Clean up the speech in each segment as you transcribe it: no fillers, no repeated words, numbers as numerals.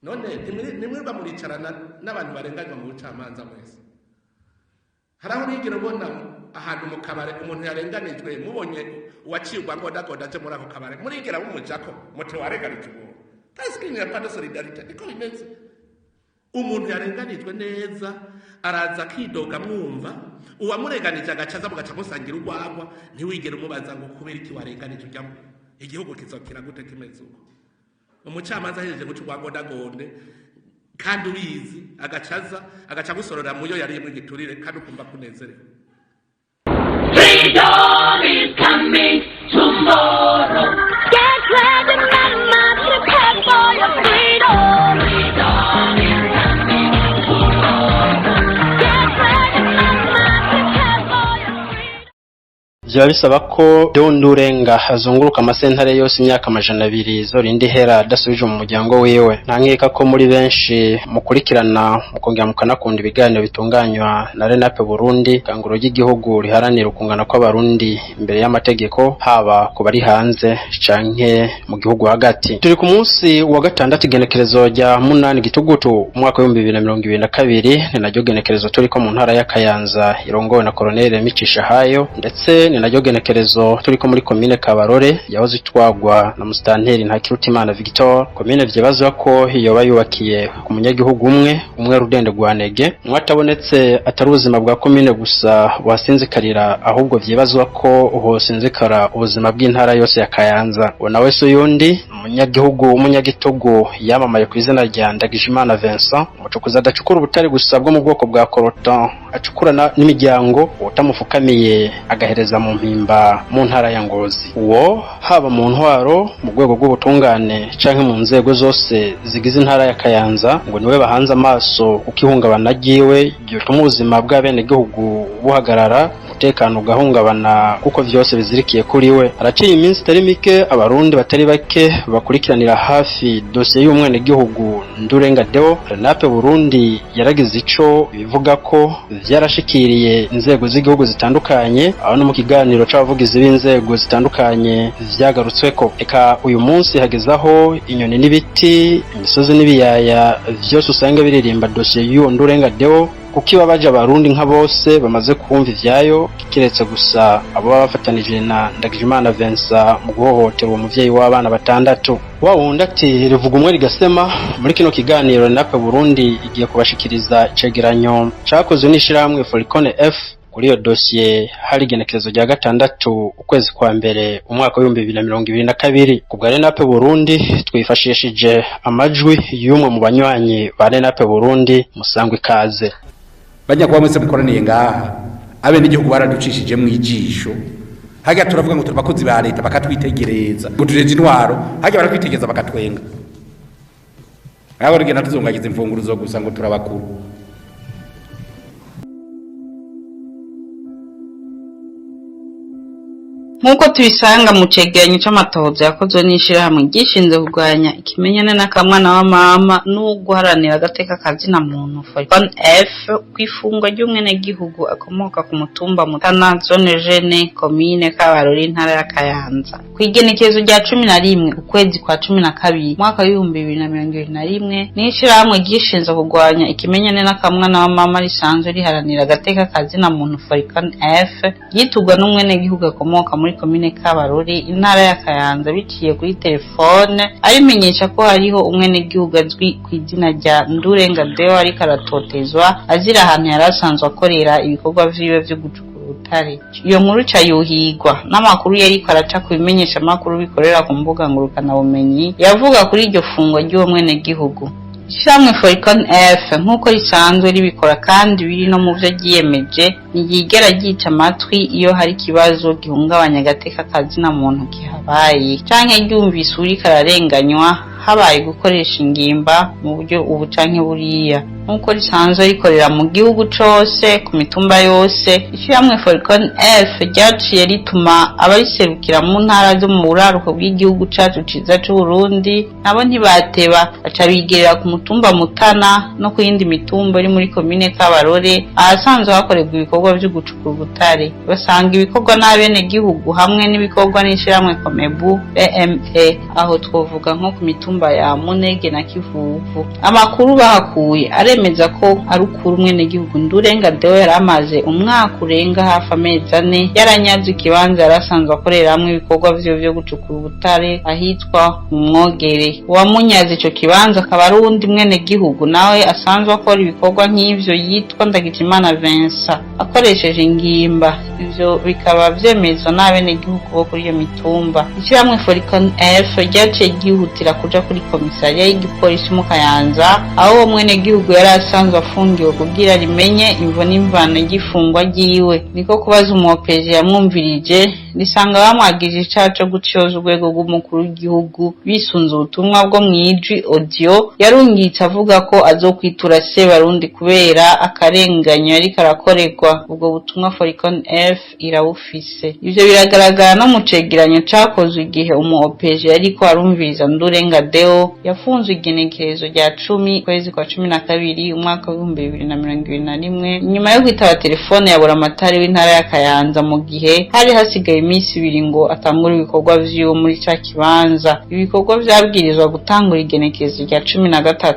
None ntimwirirwa muricarana n'abantu barenganywa mu bucamanza mwese? Hari aho urigera ubona ahantu mu kabare umuntu yarenganijwe, mubonye uwaciye urwangodagoda aje muri ako kabare, murigera mumujako muti warenganije umuntu? Parce qu'il n'y a pas de solidarité. Niko bimeze. Umuntu yarenganijwe neza araza akidoga, mwumva uwamurenganije agaca aza, mugaca musangira urwagwa, ntiwigere umubaza ngo kubera iki warenganije ujyamo. Igihugu kizokira gute kimeze uko? Umucamanza ahejeje guca urwangondagonde kandi ubizi, agacaza agaca gusorora muyo yariyemwo igiturire, kandi ukumva kunezerewe. Freedom is coming tomorrow. Get ready, mama, prepare for your freedom. Freedom is coming tomorrow. Get ready, mama, prepare for your freedom. Byaba bisaba ko Deo Ndurenga azunguruka amasentare yose imyaka 200 zorinda ihera adasubije mu muryango wiwe. Nta nkeka ko muri benshi mukurikirana, mukongera mukanakunda ibiganiro bitunganywa na Renape Burundi, kanguro ry'igihugu riharanira ukungana kw'abarundi imbere y'amategeko, haba ku bari hanze canke mu gihugu hagati. Turi ku munsi wa gatandatu, igenekerezo rya 8 Gitugutu umwaka w'2022, ni naryo genekerezo turiko mu ntara ya Kayanza irongowe na Colonel Micishahayo, ndetse ni naryo genekerezo turiko muri komine Kabarore yahoze itwagwa na Musitanteri Ntakirutimana Victor, komine vyibazwa ko yoba yubakiye ku munyagihugu umwe umwe Rudende Rwanege. Umwe atabonetse, atari ubuzima bwa komine gusa buhasinzikarira, ahubwo vyibazwa ko hosinzikara ubuzima bw'intara yose ya Kayanza. Uwo nawe se uyundi umunyagihugu w'umunyagitugu yamamaye ku izina rya Ndagijimana Vincent, umucukuzi adacukura ubutare gusa bwo mu bwoko bwa coltan, acukura n'imiryango, utamufukamiye agahereza mu mpimba mu ntara ya Ngozi. Uwo haba mu ntwaro, mu rwego rw'ubutungane canke mu nzego zose zigize intara ya Kayanza, ngo niwe bahanze amaso, kuko ihungabana ryiwe ryotuma ubuzima bw'abenegihugu buhagarara, umutekano ugahungabana, kuko vyose bizirikiye kuri we. Haraciye iminsi itari mike abarundi batari bake bakurikiranira hafi dosiye y'umwenegihugu Ndurenga Deo. Renape Burundi yaragize ico bivuga ko vyarashikiriye inzego z'igihugu zitandukanye, aho no mu kiganiro c'abavugizi b'inzego zitandukanye vyagarutsweko. Eka uyu munsi hageze aho inyoni n'ibiti, imisozi n'ibiyaya vyose usanga biririmba dosiye y'uwo Ndurenga Deo, kuko ibabaje abarundi nka bose bamaze kumva ivyayo, kiretse gusa abo baba bafatanije na Ndagijimana Vincent mu guhohotera uwo muvyeyi w'abana batandatu. Wa wundi ati rivuga umwe rigasema. Muri kino kiganiro, Nape Burundi igiye kubashikiriza icegeranyo cakozwe n'ishirahamwe Foricone F kuri iyo dosiye, hari igenekerezo rya 6 ukwezi kwa mbere umwaka w'2022. Ku bwa Renape Burundi twifashishije amajwi y'umwe mu banywanyi ba Renape Burundi. Musangwa ikaze. Banyakuba mwese mukoraniye ngaha, abenegihugu baraducishije mu ijisho. Hajya turavuga ngo turi abakozi ba leta, bakatwitegereza ngo tujeje intwaro, hajya baratwitegereza bakatwenga. Aho tugenda tuzungagiza imfunguruzo gusa ngo turabakuru. Nk'uko tubisanga mu cegeranyo c'amatohoza yakozwe n'ishirahamwe ryishinze kurwanya ikimenyane n'akamwana wa mama n'uguharanira agateka ka zina muntu Foricon F, kw'ifungwa ry'umwenegihugu akomoka ku mutumba Mutana, zone Jene, komine Kabarore, intara ya Kayanza, kw'igenekerezo rya 11 ukwezi kwa 12 umwaka w'2021, n'ishirahamwe ryishinze kurwanya ikimenyane n'akamwana wa mama risanzwe riharanira agateka ka zina muntu Foricon F, ryitugwa n'umwenegihugu akomoka muri komine Kabarore, intara ya Kayanza, biciye kuri telefone, abimenyesha ko hariho umwenegihugu azwi ku izina rya Ndurenga Deo ariko aratotezwa azira ahantu yari asanzwe akorera ibikorwa vyiwe vyo gucukura ubutare. Iyo nkuru ca yuhigwa n'amakuru yariko araca ku bimenyeshamakuru bikorera ku mbuga ngurukanabumenyi yavuga kuri iryo fungwa ry'uwo mwenegihugu. Ishirahamwe Foricon F, nk'uko risanzwe ribikora kandi biri no mu vyo ryiyemeje, ntiryigera ryica amatwi iyo hari ikibazo gihungabanya agateka ka zina muntu kihabaye, canke ryumvise uwuriko ararenganywa habaye gukoresha ingimba mu buryo ubu canke buriya. Nk'uko risanzwe rikorera mu gihugu cose ku mitumba yose, ishirahamwe Foricon F ryaciye rituma abariserukira mu ntara zo mu buraruko bw'igihugu cacu ciza c'Uburundi, nabo ntibateba baca bigerera ku mutumba Mutana no ku yindi mitumba iri muri komine Kabarore ahasanzwe hakorerwa ibikorwa vyo gucukura ubutare, basanga ibikorwa n'abenegihugu hamwe n'ibikorwa n'ishirahamwe Komebu BME. Aho twovuga nko ku mitumba mitumba ya Munege na Kivuvu. Amakuru bahakuye aremeza ko ari ukuri umwenegihugu Ndurenga Deo yari amaze umwaka urenga hafi amezi 4 yaranyaze ikibanza yari asanzwe akoreramwo ibikorwa vyiwe vyo gucukura ubutare ahitwa mu Mwogere. Uwamunyaze ico kibanza akaba ari uwundi mwenegihugu nawe asanzwe akora ibikorwa nk'ivyo yitwa Ndagijimana Vincent akoresheje ingimba. Ivyo bikaba vyemezwa n'abenegihugu bo kuri iyo mitumba. Ishyirahamwe Foricon F ryaciye ryihutira kuja kuri komisariya y'igipolisi mu Kayanza aho uwo mwenegihugu yari asanzwe afungiwe kugira rimenye imvo n'imvano y'ifungwa ryiwe. Niko kubaza umuopeje yamwumvirije, risanga bamwagije icaha co gutyoza urwego rw'umukuru w'igihugu bisunze ubutumwa bwo mw'ijwi audio yarungitse avuga ko azokwitura Sebarundi kubera akarenganyo yariko arakorerwa. Ubwo butumwa Foricon F irabufise. Ivyo biragaragara no mu cegeranyo cakozwe igihe umu opeje yariko arumviriza Ndurenga Deo yafunzwe igenekerezo rya 10 kwezi kwa 12 umwaka w'2021 inyuma yo kwitaba telefone ya buramatari w'intara ya Kayanza mu gihe hari hasigaye iminsi 2 ngo atangure ibikorwa vyiwe muri ca kibanza. Ibikorwa vyabwirizwa gutangura igenekerezo rya 13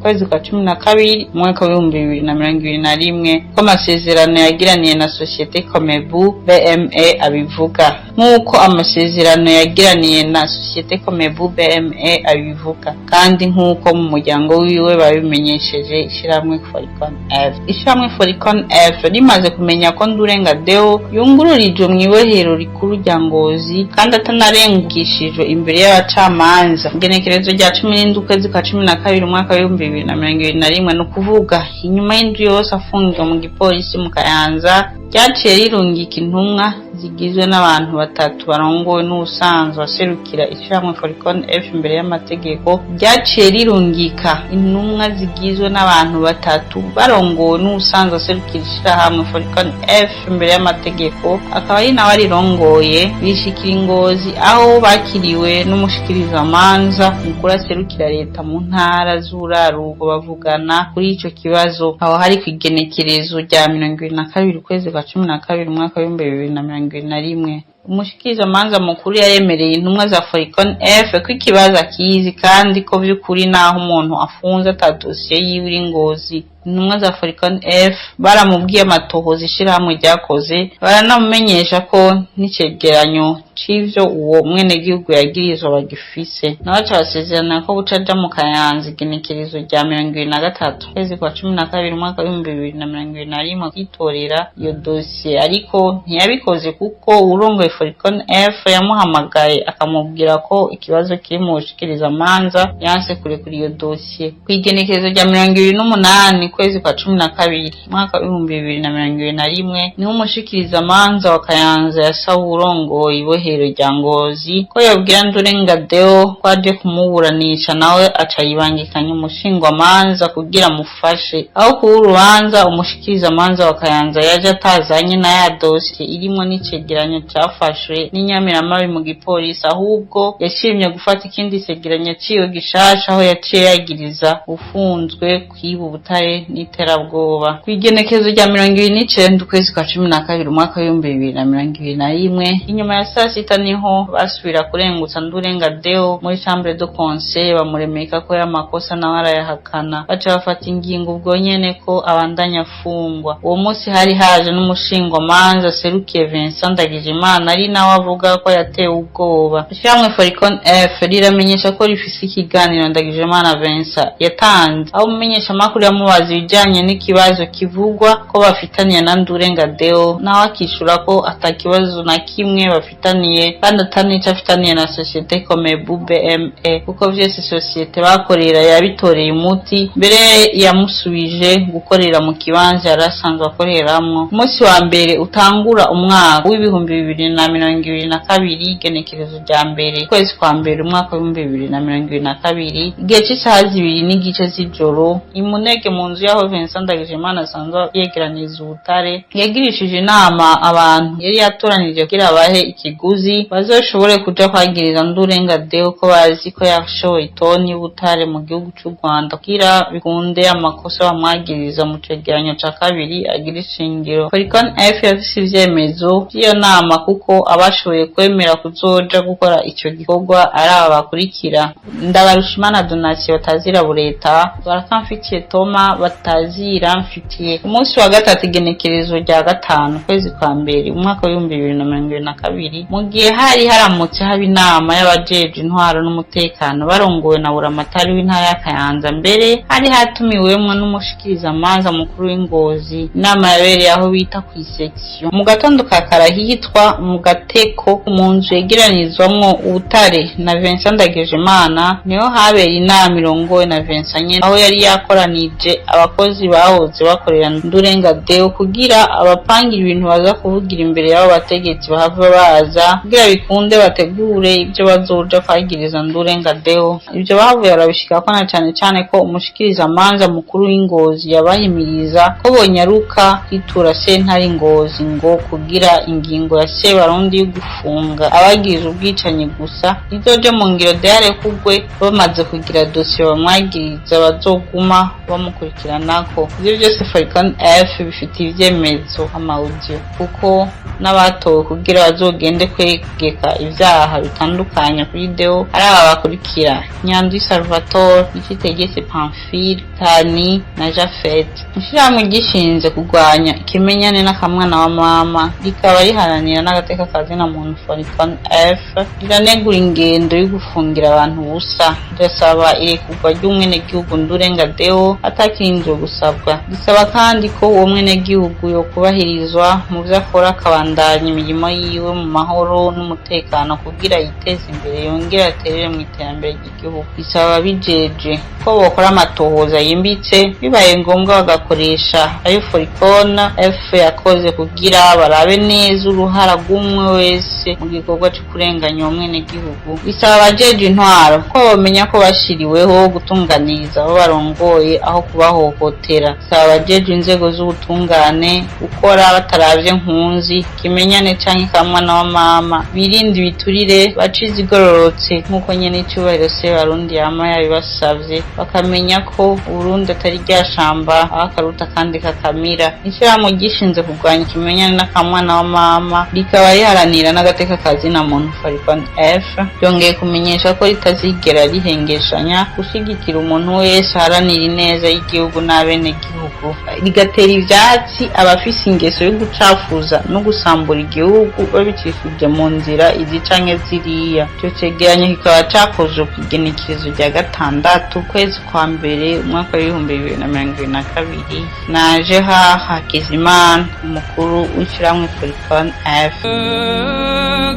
kwezi kwa 12 umwaka w'2021 ko amasezerano yagiraniye na Societe Comebu BME abivuga. Nk'uko amasezerano yagiraniye na Societe Comebu BME abivuga kandi nk'uko mu muryango wiwe babimenyesheje ishyirahamwe Foricon F. Ishyirahamwe Foricon F rimaze kumenya ko Ndurenga Deo yungururijwe mu ibohero rikuru rya Ngozi kandi atanarengukishijwe imbere y'abacamanza. Igenekerezo rya 17 ukwezi kwa 12 umwaka w'2021, ni ukuvuga inyuma y'indwi yose afungiwe mu gipolisi mu Kayanza, ryaciye rirungika intumwa zigizwe n'abantu batatu barongowe n'ubusanzwe aserukira ishyirahamwe Foricon F imbere y'amategeko. Ryaciye rirungika intumwa zigizwe n'abantu batatu barongowe n'ubusanzwe aserukira ishyirahamwe Foricon F imbere y'amategeko, akaba ari nawe arirongoye. Bishikira Ingozi aho bakiriwe n'umushikirizamanza mukuru aserukira leta mu ntara z'urarugo bavugana kuri ico kibazo. Aho hari ku igenekerezo rya 22 ukwezi kwa 12 umwaka w'2021. Umushikirizamanza mukuru yayemereye intumwa za Foricon F ko ikibazo akizi kandi ko vy'ukuri naho umuntu afunze ata dosiye yiwe iri Ngozi. Intumwa za Foricon F baramubwiye amatohoza ishirahamwe ryakoze, baranamumenyesha ko n'icegeranyo c'ivyo uwo mwenegihugu yagirizwa bagifise. Nawe aca basezerana ko buca aja mu Kayanza igenekerezo rya 23 ukwezi kwa 12 umwaka w'2021 kwitorera iyo dosiye, ariko ntiyabikoze kuko uwurongoye Foricon F yamuhamagaye akamubwira ko ikibazo kiri mu bushikirizamanza yanse kurekura iyo dosiye. Kw'igenekerezo rya 28 kwezi kwa 12 umwaka w'2021 niho umushikirizamanza wa Kayanza yasaba uwurongoye ibohero rya Ngozi ko yobwira Ndurenga Deo ko aje kumuburanisha, nawe aca yibangikanya umushingwamanza kugira amufashe. Aho kuba urubanza, umushikirizamanza wa Kayanza yaje atazanye na ya dosiye irimwo n'icegeranyo cafashwe n'inyamiramabi mu gipolisi, ahubwo yashimye gufata ikindi cegeranyo ciwe gishasha aho yaciye yagiriza ufunzwe kwiba ubutare n'iterabwoba. Kw'igenekerezo rya 29 ukwezi kwa 12 umwaka w'2021 inyuma ya saa sita niho basubira kurengutsa Ndurenga Deo muri chambre de conseil, bamuremeka ko y'amakosa nawe arayahakana, baca bafata ingingo ubwo nyene ko abandanya afungwa. Uwo munsi hari haje n'umushingwamanza aserukiye Vincent Ndagijimana ari nawe avuga ko yatewe ubwoba. Ishyirahamwe Foricon F riramenyesha ko rifise ikiganiro Ndagijimana Vincent yatanze aho umumenyeshamakuru yamubaza ibijanye n'ikibazo kivugwa ko bafitaniye na Ndurenga Deo, nawe akishura ko atakibazo na kimwe bafitaniye kandi atanico afitaniye na Societe Comebu BME kuko vyose societe bakorera yabitoreye umuti, mbere yamusubije gukorera mu kibanza yari asanzwe akoreramwo. Umunsi wa mbere utangura umwaka w'2022, igenekerezo rya 1 ukwezi kwa mbere umwaka w'2022, igihe c'isaha 2:30 z'ijoro, imunege mu nzu y'aho Vincent Ndagijimana asanzwe yegeraniriza ubutare, yagirishije inama abantu yari yatoranije kugira bahe ikiguzi bazoshobore kuja kwagiriza Ndurenga Deo ko bazi ko yashoye itoni y'ubutare mu gihugu c'u Rwanda kugira bikunde amakosa bamwagiriza mu cegeranyo ca kabiri agira ishingiro. Foricon F yafise ivyemezo vy'iyo nama kuko ko abashoboye kwemera kuzoja gukora ico gikorwa ari aba bakurikira: Ndabarushimana Donatien batazira Bureta, Barakamfitiye Toma batazira Mfitiye. Umunsi wa gatatu, igenekerezo rya 5, ukwezi kwa mbere, umwaka w'2022, mu gihe hari haramutse haba inama y'abajejwe intwaro n'umutekano barongowe na Buramatari w'intara ya Kayanza, mbere hari hatumiwemwo n'umushikirizamanza mukuru w'Ingozi. Inama yabereye aho bita kw'isection mu gatondo ka kare, ahitwa mu Gateko, mu nzu yegeranyirizwamwo ubutare na Vincent Ndagijimana. Niho habera inama irongowe na Vincent nyene, aho yari yakoranije abakozi bahoze bakorera Ndurenga Deo kugira abapangira ibintu baza kuvugira imbere y'abo bategetsi bahava baza, kugira bikunde bategure ibyo bazoja kwagiriza Ndurenga Deo. Ibyo bahavuye barabishikako, na cane cane ko umushikirizamanza mukuru w'Ingozi yabahimiriza ko bonyaruka kwitura sentare Ingozi, ngo kugira ingingo ya Sebarundi yo gufunga abagiriza ubwicanyi gusa izoje mu ngiro, deyarekugwe bamaze kugira dosiye bamwagiriza bazoguma bamukurikiranako. Ivyo byose Falcon F bifitiye ivyemezo, ama audio, kuko n'abatowe kugira bazogende kwegeka ivyaha bitandukanye kuri Deo ari aba bakurikira: Nyandwi Salvatore, Nikitegetse Pamphile, Tani na Jafet. Ishirahamwe gishinze kurwanya ikimenyane n'akamwana wa mama, rikaba riharanira n'agateka kazina muntu, Falcon F, riranegura ingendo yo gufungira abantu ubusa, rirasaba irekurwa ry'umwenegihugu Ndurenga Deo atakirinzwe gusabwa. Risaba kandi ko uwo mwenegihugu yokubahirizwa mu vyo akora, akabandanya imirimo yiwe mu mahoro n'umutekano kugira yiteze imbere yongere aterere mu iterambere ry'igihugu. Risaba ababijeje ko bokora amatohoza yimbitse, bibaye ngombwa bagakoresha ayo Foricon F yakoze, kugira barabe neza uruhara rw'umwe wese mu gikorwa co kurenganya uwo mwenegihugu. Bisaba abajejwe intwaro ko bomenya ko bashiriweho gutunganiriza abo barongoye aho kubahohotera. Bisaba abajejwe inzego z'ubutungane gukora bataravye nkunzi, kimenyane canke kamwana wa mama, birinde ibiturire, bace izigororotse nk'uko nyene icubahiro Sebarundi yama yabibasavye, bakamenya ko Uburundi atari rya shamba aho akaruta kandi kakamira. Ishirahamwe gishinze kurwanya ikimenyane n'akamwana wa mama, rikaba riharanira n'agateka kazina muntu, Falcon F, ryongeye kumenyesha ko ritazigera rihengeshanya gushigikira umuntu wese aharanira ineza y'igihugu n'abenegihugu, rigatera ivyatsi abafise ingeso yo gucafuza no gusambura igihugu babicishije mu nzira izi canke ziriya. Ico cegeranyo kikaba cakozwe kw'igenekerezo rya 6, ukwezi kwa mbere, umwaka w'2022 naje ha Hakizimana, umukuru w'ishirahamwe Foricon F.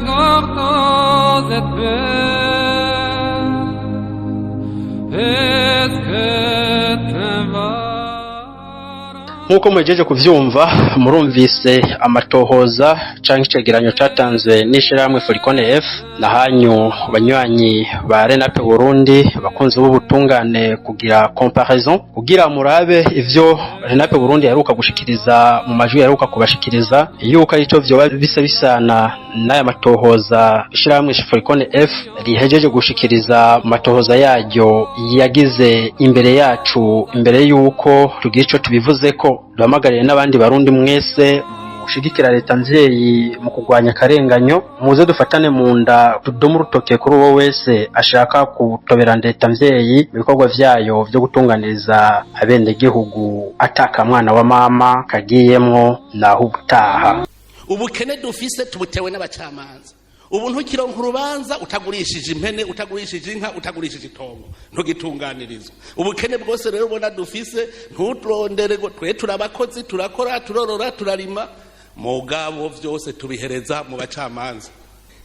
Gortozet be, Nk'uko muhejeje kuvyumva, murumvise amatohoza canke icegeranyo catanzwe n'ishirahamwe Foricone F. Nahanyu banywanyi ba Renape Burundi, abakunzi b'ubutungane, kugira comparaison, kugira murabe ivyo Renape Burundi yaheruka gushikiriza mu majwi yaheruka kubashikiriza, yuko arico vyoba bisa bisana n'aya matohoza ishirahamwe Foricone F rihejeje gushikiriza mu matohoza yaryo yagize imbere yacu. Imbere yuko tugira ico tubivuzeko, duhamagariye n'abandi Barundi mwese mushigikira leta mvyeyi mu kurwanya akarenganyo, muze dufatane mu nda, tudume urutoke kuri uwo wese ashaka kutobera leta mvyeyi mu bikorwa vyayo vyo gutunganiriza abenegihugu ataka mwana wa mama kagiyemwo. Naho ubutaha. Ubukene dufise tubutewe n'abacamanza. Ubu ntukironka urubanza utagurishije impene, utagurishije inka, utagurishije itongo, ntugitunganirizwa. Ubukene bwose rero ubona dufise, ntuturondere ngo twe turabakozi, turakora, turorora, turarima, mugabo vyose tubihereza mu bacamanza.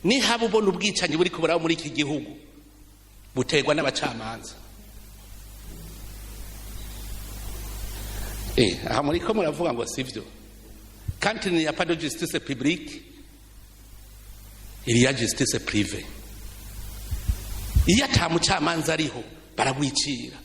Nihaba ubona ubwicanyi buri kuburaho muri iki gihugu, buterwa n'abacamanza. Aha muriko muravuga ngo sivyo. Quand il n'y a pas de justice publique, il y a justice privée. Iyo ata mucamanza ariho, baragwicira.